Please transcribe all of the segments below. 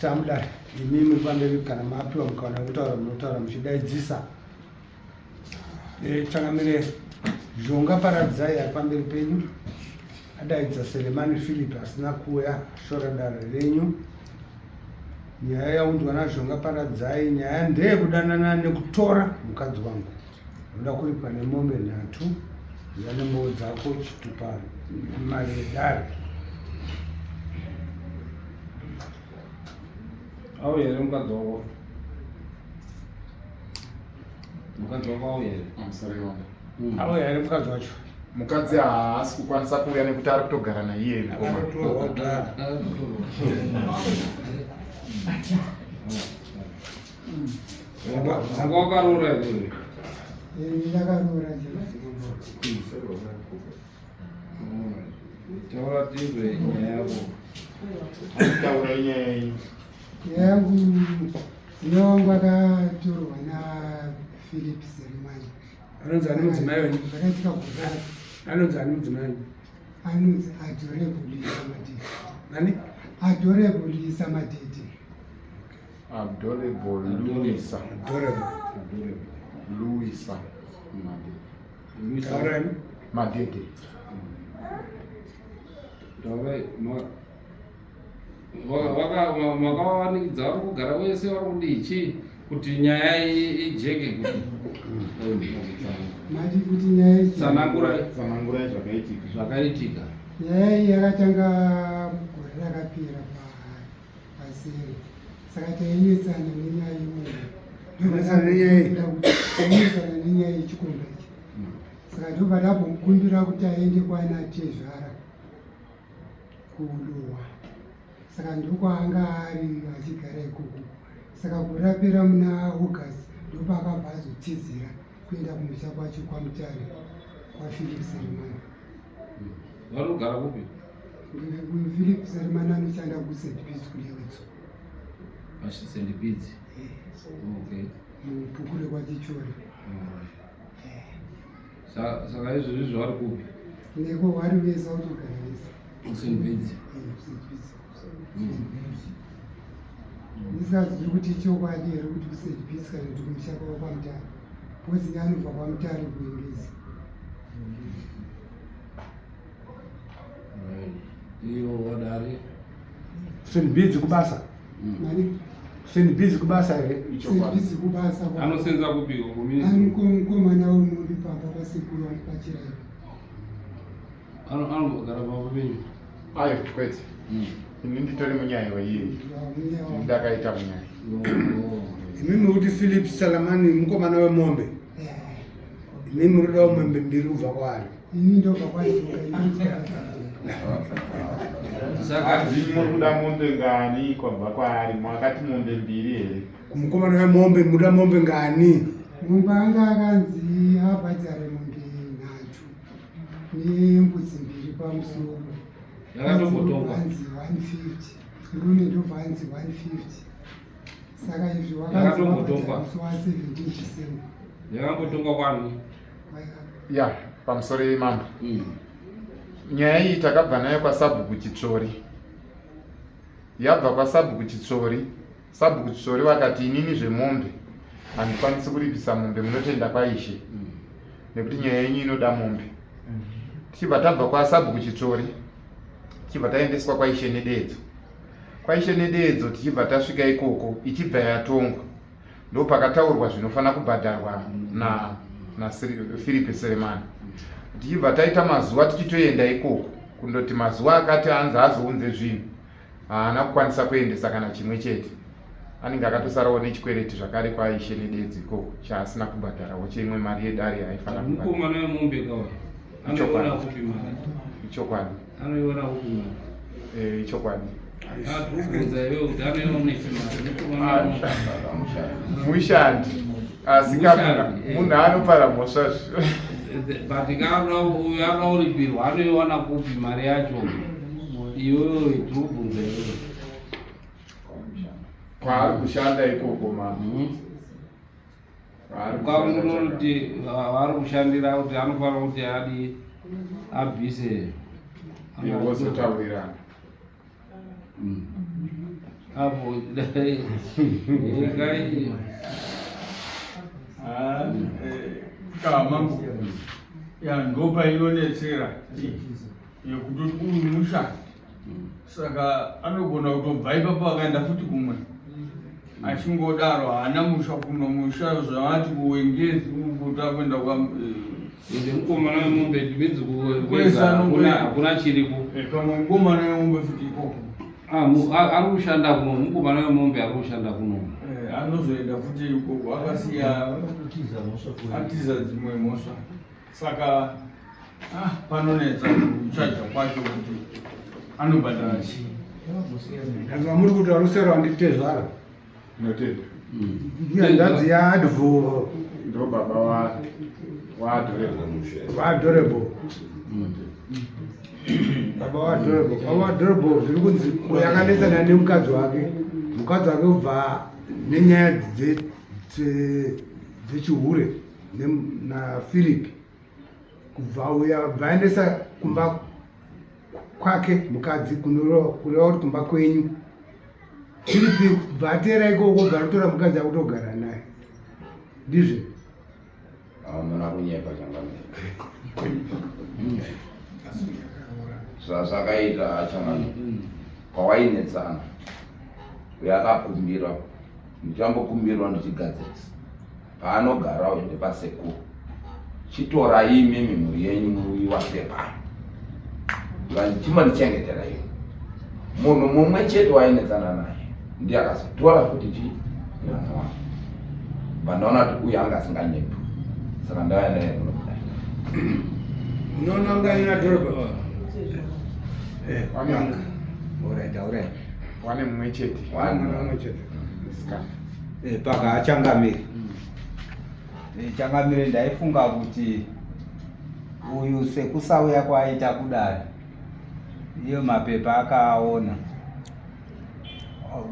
Tamuda imi muri pamberi kana mapiwa mukana wekutaura munotaura muchidaidzisa. Eh, changamire Zhonga Paradzai ari pamberi penyu adaidza Selemani Philip asina kuuya ashora dare renyu. Nyaya yaunzwa naZhonga Paradzai nyaya ndeyekudanana nekutora mukadzi wangu. Unoda kuripwa nemombe nhatu uya nembowo dzako chitupa nemari yedare. Auya here mukadzi wako? Mukadzi wako auya here? I'm sorry, mama. Auya here mukadzi wacho? Mukadzi haasi kukwanisa kuuya nekuti ari kutogara naiye mukoma. Akatorwa kudhara. Wanga wakaroora here? Ndakaroora nje. Taura tizwe nyaya yako. Taura nyaya yenyu. Nyaya yangu mudzimai wangu akatorwa naPhilip Selemani. Anonzi ani mudzimai wenyu? Zvakaitika gore. Anonzi ani mudzimai wenyu? Anonzi Adorable Lisa Madede. Nani? Adorable Lisa Madede. Adorable Luisa. Adorable. Adorable. Luisa Madede. Taura imi. Madede. Taura makavawanikidza vari kugara wese vari kudii chii kuti nyaya ijeke kuti Mati kuti nyaya iyi tsanangurai Tsanangurai zvakaitika. zvakaitika. Nyaya iyi yakatanga gore rakapera paseri saka tainetsana nenyaya imwe. Tainetsana nenyaya iyi? Tainetsana nenyaya yechikomba ichi. Saka ndobva ndambomukumbira kuti aende kwana tezvara kuLuwa. Saka ndokwaanga ari achigara ikoko. Saka gore rapera muna August ndopaakabva azotizira kuenda kumusha kwacho kwaMutare kwaPhilip Selemani. Vari kugara kupi? Philip Selemani anoshanda kuSt Bees kuLewedzo. PaSt Bees. Okay. Mubhuku rekwaChichori. Saka izvozvi zvavari kupi? Neko vari vese vatogara vese. St Bees. St Bees. Ndisingazivi kuti ichokwadi here kuti kuSt Bees kana kuti kumusha kwavo kwaMutare. Because iye anobva kwaMutare kuEngezi. Right. Iyo wadare. St Bees kubasa. Nani? St Bees kubasa here? St Bees kubasa. Anosenza kupi kuministry? Mukomana wemombe pamba pasekuru vangu pachirairo. Anogara pamba penyu? Ayo kwete. Ini nditori munyai weiyi. Ndakaita munyai. Imi muri kuti Philip Salamani mukomana wemombe. Imi muri kuda mombe mbiri kubva kwaari. Ini ndobva kwaIjoka. Saka Ndimi muri kuda mombe ngani kwabva kwaari? Mwakati mombe mbiri here? Kumukomana wemombe muda mombe ngani? Mombe anga akanzi abhadhare mombe nhatu nembudzi mbiri pamusoro. Yakatombotongwa. Anzi 150. Rume ndobva anzi 150. Saka izvi wakanzi Yakatombotongwa. musi wa 17 December. Yakambotongwa kwani? Ya, pamusoro yemambo. Nyaya iyi takabva nayo kwasabhuku Chitsvori. Yabva kwasabhuku Chitsvori, sabhuku Chitsvori vakati inini zvemombe handikwanisi kuripisa mombe munotoenda kwaishe nekuti nyaya yenyu inoda mombe. Tichibva tabva kwasabhuku Chitsvori tichibva taendeswa kwaishe Nededzo. Kwaishe Nededzo tichibva tasvika ikoko ichibva yatongwa. Ndopakataurwa zvinofanira kubhadharwa na na Philip Selemani. Tichibva taita mazuva tichitoenda ikoko kundoti mazuva akati anzi azounze zvinhu haana kukwanisa kuendesa kana chimwe chete. Anenge akatosarawo nechikwereti zvakare kwaishe Nededzo ikoko chaasina kubhadharawo cheimwe mari yedare yaaifanira kubhadhara. Mukomana wemombe kawa. Anoiona kupi mari? Ichokwadi. Anoiona kupi mari? Eh, ichokwadi. Akubvunza iwe kuti anoiona mari. Mukomana wemombe. Mushandi. Asi ka munhu anopara mhosva. But kana uyo akauripirwa anoiwana kupi mari yacho? Iwewe tiri kubvunza iwewe. Kwaari kushanda ikoko mama. Ukamunoti vari kushandira kuti anofanira kuti adi abvise. Vozotaurirana. Apo ngai Ah, kama ya ndopainonetsera yekutoti uyu mushandi saka anogona kutobva ipapo akaenda futi kumwe achingodaro haana musha kuno musha zvavati kuwengezi kuti akuenda kwa Ende mukomana wemombe ndimidzi Kwese anongoenda. hakuna chiripo. Pamwe mukomana wemombe futi ikoko. Ah, ari kushanda kuno, mukomana wemombe ari kushanda kuno. Anozoenda futi ikoko akasiya atiza dzimwe mhosva saka panonetsa kuchaja kwacho kuti anobhadhara chii. Ndazwa muri kuti varusero handitezvara. Ndinotenda. Hanzvadzi yaAdvo. Ndo baba wa waAdorable. VaAdorable. Baba vaAdorable. Baba vaAdorable zviri kunzi yakanetsana nemukadzi wake. Mukadzi wake kubva nenyaya dzechihure naPhilip. Kubva uya bvaendesa kumba kwake mukadzi kureva kuti kumba kwenyu. Philip bvateera ikoko bvarotora mukadzi akutogara naye. Ndizvo. Hamuna kunyepa changamire. Zvazvakaita changamire. Kwawainetsana. Uyo akakumbira. Ndichambokumbirwa ndichigadzirisa. Paanogara uyo ndepasekuru. Chitorai imimi mhuri yenyu muiwakire pano. Chimbondichengetera iyo. Munhu mumwe chete wainetsana naye ndiye akazotora futi chii mwana wangu. Vandaona kuti uyu anga asinganyepi. Saka ndauya naye kuno kudai. Unoona anga ina dhorobha. Alright, alright. Wane mumwe chete. Mwana mumwe chete. Musikana. Paka achangamire. Changamire, ndaifunga kuti uyu sekusauya kwaaita kudare, iyo mapepa akaaona,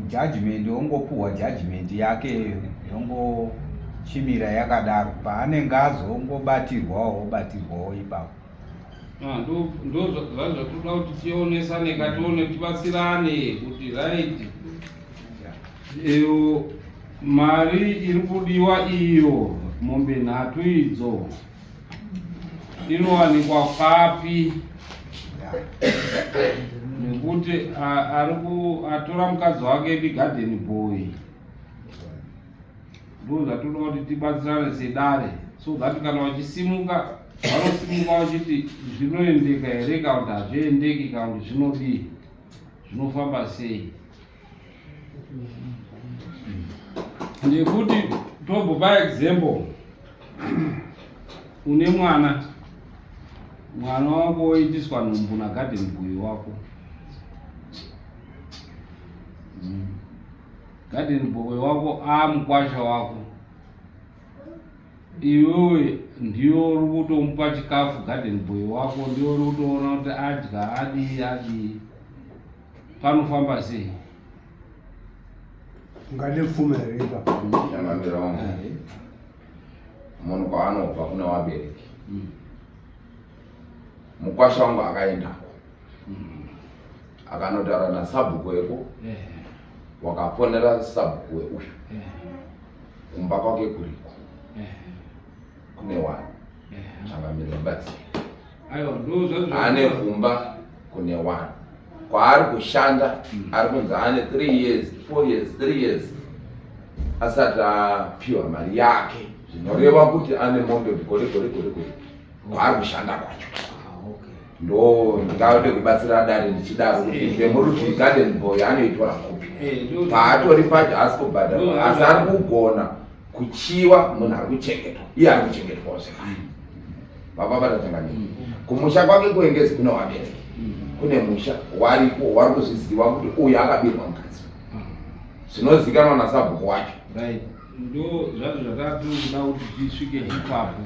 judgment ongopuhwa judgment yake yongochimira yakadaro, paanenge azongobatirwawo obatirwawo ipapo. Ah, ndo zvatoda kuti tionesane katione tibatsirane kuti right iyo mari iri kudiwa iyo mombe nhatu idzo inowanikwa papi, nekuti ari atora mukadzi wake ndigarden boy. Ndo zvatoda kuti tibatsirane sedare so that kana vachisimuka vanosimuka vachiti zvinoendeka here kana kuti hazviendeki kana kuti zvinodii, zvinofamba sei, nekuti tombopa example, une mwana, mwana wako woitiswa nhumbu nagarden boy wako. Garden boy wako amukwasha wako, iwewe ndiwe uri kutomupa chikafu garden boy wako, ndiwe uri kutoona kuti adya adii adii, panofamba sei? Ungade pfuma here ipapo? Changamire wangu. Munhu kwaanobva kune vabereki. Mukwasha wangu akaendako. Akanotaura nasabhuku weko, wakafonera sabhuku weuyu. Kumba kwake kuriko. Kune wani. Changamire ndibatsire. Aiwa, ndo zvazvo. Ane kumba kune wani. Kwaari kushanda ari kunzi ane 3 years, 4 years, 3 years asati apiwa mari yake, zvinoreva kuti ane mombe gore gore gore gore kwaari kushanda kwacho. Ndo ndingade kubatsira dare ndichidaro kuti pemuri kuti garden boy anoitora kupi, paatori pacho haasi kubhadharwa, asi ari kugona kuchiwa munhu ari kuchengetwa, iye ari kuchengetwawo zvekare. Baba vatatanganyika kumusha kwake kuengezi kune vabereki, kune musha wariko wari kuzviziva kuti uyu akabirwa mukadzi, zvinozikanwa nasabhuku wacho. Right, ndo zvazvo zvatatoda kuti tisvike ipapo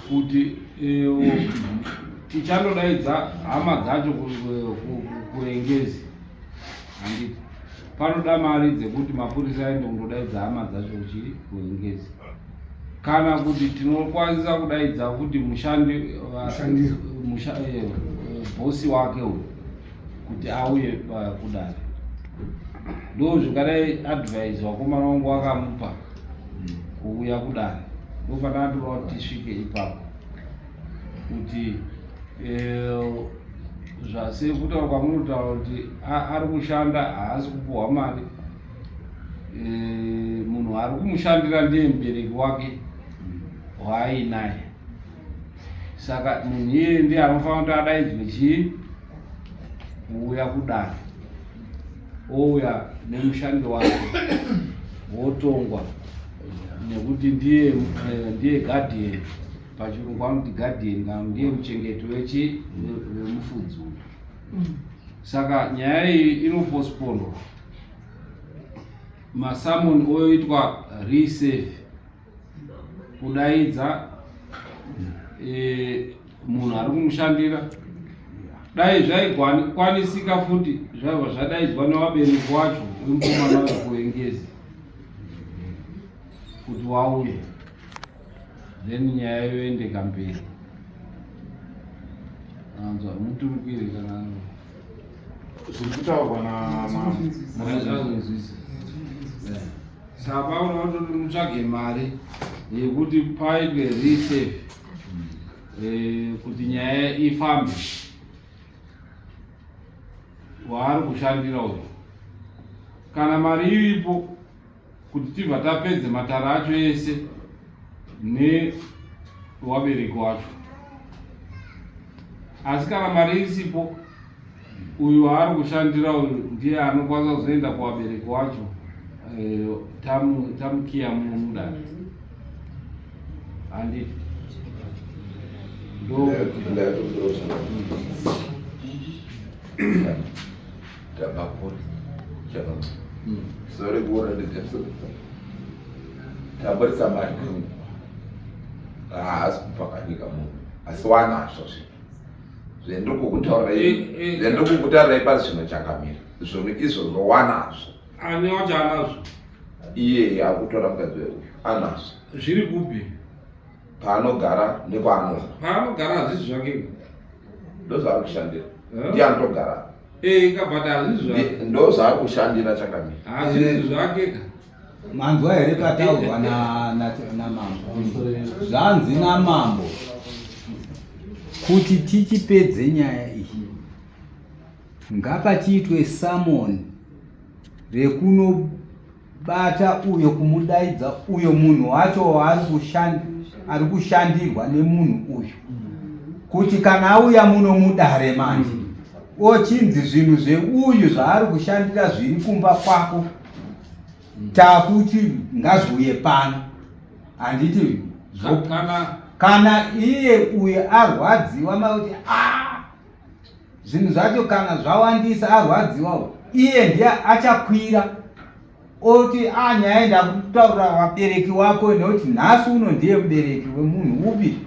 kuti tichandodaidza hama dzacho kuengezi, handiti panoda mari dzekuti mapurisa aende kundodaidza hama dzacho kuchii kuengezi, kana kuti tinokwanisa kudaidza futi mushandi Mushandiri. Bhosi wake uyu kuti auye kudare. Ndo zvingadai advise vakomana vangu vakamupa kuuya kudare, ndopandakandiona kuti tisvike ipapo kuti eh, zvasekutaura kwamunotaura kuti ari kushanda haasi kupuhwa mari. Eh, munhu ari kumushandira ndiye mubereki wake waainaye, saka munhu iyeye ndiye anofanira kuti adaidzwe chii kuuya kudare, ouya nemushandi wake wotongwa nekuti ndiye eh, ndiye guardian, pachirungu vanoti guardian, kana ndiye muchengeti wechi wemufudzi uyu. Saka nyaya iyi inopostponwa, masummon oitwa reserve kudaidza e, munhu ari kumushandira. Dai zvaikwanisika futi zvaibva zvadaidzwa nevabereki wacho wemukomana wekuengezi kuti wauye, then nyaya yoendeka mberi. Anzwa muturukire kana zviri kutaurwa namambo. Azvinzwisa. Saka pakuda kuti mutsvage mari yekuti paitwe reserve kuti nyaya ifambe, waari kushandira uyu, kana mari iripo kuti tibva tapedze matara acho ese newabereki wacho. Asi kana mari isipo, uyu waari kushandira uyu ndiye anokwanisa kuzoenda kuvabereki wacho, eh, tamukiya muno mudare, handiti? Ndo Tabakuri. Sorry kuona ndizvo. Tabarisa mari kwenguva. Haasi kupakanyika munhu. Asi wanazvo zvinhu. Zvendikukutaurirai zvendikukutaurirai pari zvino chakamira. Zvinhu izvozvo wanazvo. Ani wacho anazvo? Iye akutora mukadzi weuyu anazvo. Zviri kupi? Paanogara nekwaanobva. Paanogara hazvisi zvake. Ndozvaari kushandira. Ndiye anotogara. Eh, kabata hazvisi zvake. Ndozvaari kushandira chakamira. Hazvisi zvake ka. Manzwa here pataurwa namambo? Zvanzi namambo kuti tichipedze nyaya iyi ngapachiitwe summon rekunobata uyo, kumudaidza uyo munhu wacho waari ari kushandirwa nemunhu uyu, kuti kana auya muno mudare manje ochinzi zvinhu zveuyu zvaari kushandira zviri kumba kwako, takuti ngazviuye pano, handiti? Kana iye uyu arwadziwa makuti ah, zvinhu zvacho kana zvawandisa, arwadziwa iye ndiye achakwira oti a nyaya ndakutaurira vabereki wako, nekuti nhasi uno ndiye mubereki wemunhu upi.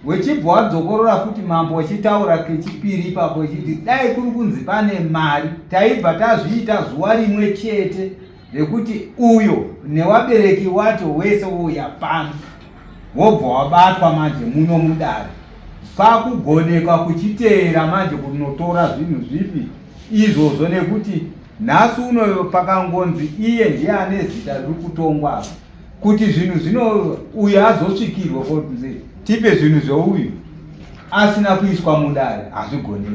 Wechibva wadzokorora futi mambo wachitaura kechipiri ipapo echiti dai kuri kunzi pane mari taibva tazviita zuva rimwe chete rekuti uyo newabereki wacho wese wouya pano, wobva wabatwa manje muno mudare, pakugonekwa kuchiteera manje kunotora zvinhu zvipi izvozvo, nekuti nhasi uno pakangonzi iye ndiye ane zita riri kutongwa apa, kuti zvinhu zvino uyu azosvikirwa kunzi tipe zvinhu zveuyu asina kuiswa mudare hazvigoneki.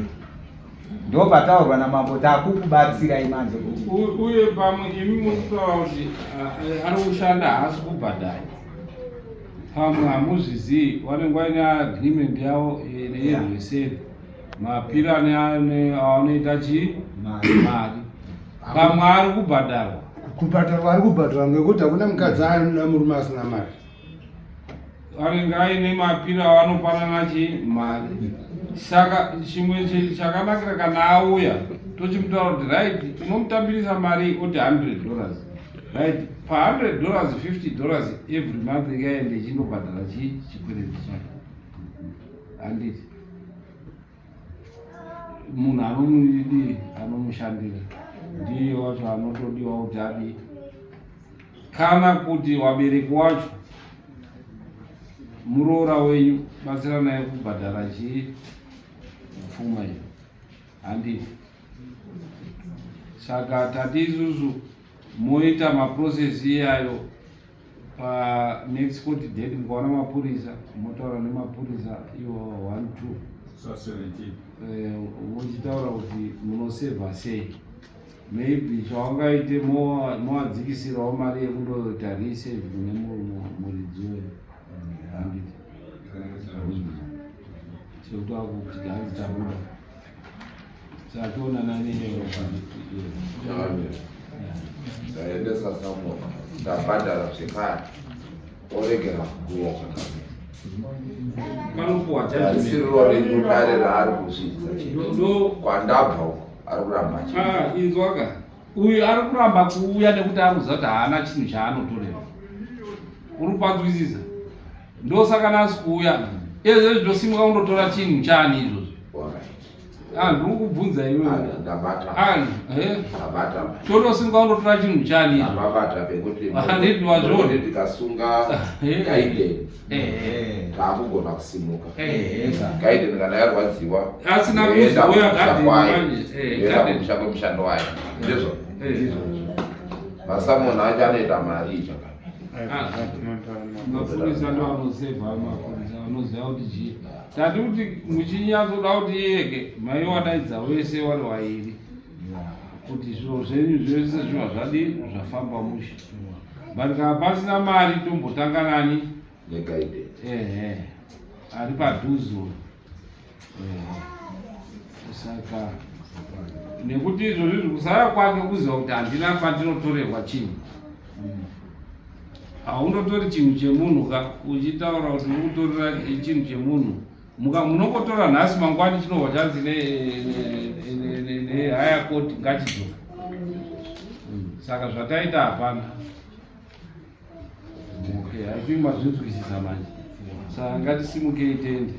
Ndo pataurwa namambo, takukubatsirai manje kuti Uye pamwe imi murikutaura kuti ah, ari kushanda haasi kubhadhara, pamwe hamuzvizii, vanenge vaine agreement yavo neyerweseri mapiro avanoita chii mari, pamwe ari kubhadharwa. Kubhadharwa ari kubhadharwa ngekuti hakuna mukadzi anoda murume asina mari. Anenge aine mapiro avanopanana chi mari. Saka chimwe chakanakira kana auya tochimutaura kuti right, unomutambirisa mari oti $100, right? Pa $100, $50 every month ikaende ichindobhadhara chi chikwereti chake, handiti? Munhu anomudii, anomushandira ndiye wacho anotodiwa kuti adii, kana kuti wabereki wacho, muroora wenyu, batsira naye kubhadhara chii pfuma iyo, handiti? Saka tati isusu moita maprocess iyayo panext court date, mukaona mapurisa motaura nemapurisa iwo 1 2 eh, mochitaura kuti munosevha sei. Maybe chawangaite mowadzikisirawo mari yekundoita resave kune muridzi weyo, handiti? Chekuti akuti hanzi tabuda satoonana neyo. Ndaendesa samona, ndabhadhara zvekare, oregera kuuya zvakare. Panopuwa Harisiriro renyu dare raari kusvitsa chete. Kwandabva uko ari kuramba achi Ah, inzwaka, uyu ari kuramba kuuya nekuti ari kuziva kuti haana chinhu chaanotorerwa. Uri kupanzwisisa? Ndosaka nasi kuuya ezvezvi ndosimuka kundotora chinhu chaani izvozvo. Alright. Ah, ndiri kukubvunza iwewe. Ah, ndabata. Ah, eh. Ndabata. Totosimuka kundotora chinhu chaani izvo. Ndabata pekuti Handiti wazviona? pekuti tikasunga Eh. guidance Eh. taakugona kusimuka. Eh. Guidance kana yarwadziwa Asina yoenda kuzouya kumusha garden kwayo, manje. Eh, yoenda garden. kumusha kwemushando wayo. Ndizvo. Eh. Masamona acho anoita mari ichakati. Ah. Mapurisa ndo anosevha, mapurisa anoziva kuti chii. Tati kuti muchinyatsoda kuti iyeke mai wadaidza wese wari wairi kuti zviro zvenyu zvese zviva zvadi zvafamba mushe, but kana pasina mari tombotanga nani? Neguidance. Ehe, ari padhuze uyu. Saka nekuti izvozvi zvikusara kwake kuziva kuti handina kwandinotorerwa chinhu. Haundotori chinhu chemunhu ka uchitaura kuti uri kutorera chinhu chemunhu. Munongotora nhasi, mangwani chinobva chanzi nehigher court ngachidzoka. Saka zvataita hapana. Okay, I think mazvinzwisisa manje, saka ngatisimukei tende.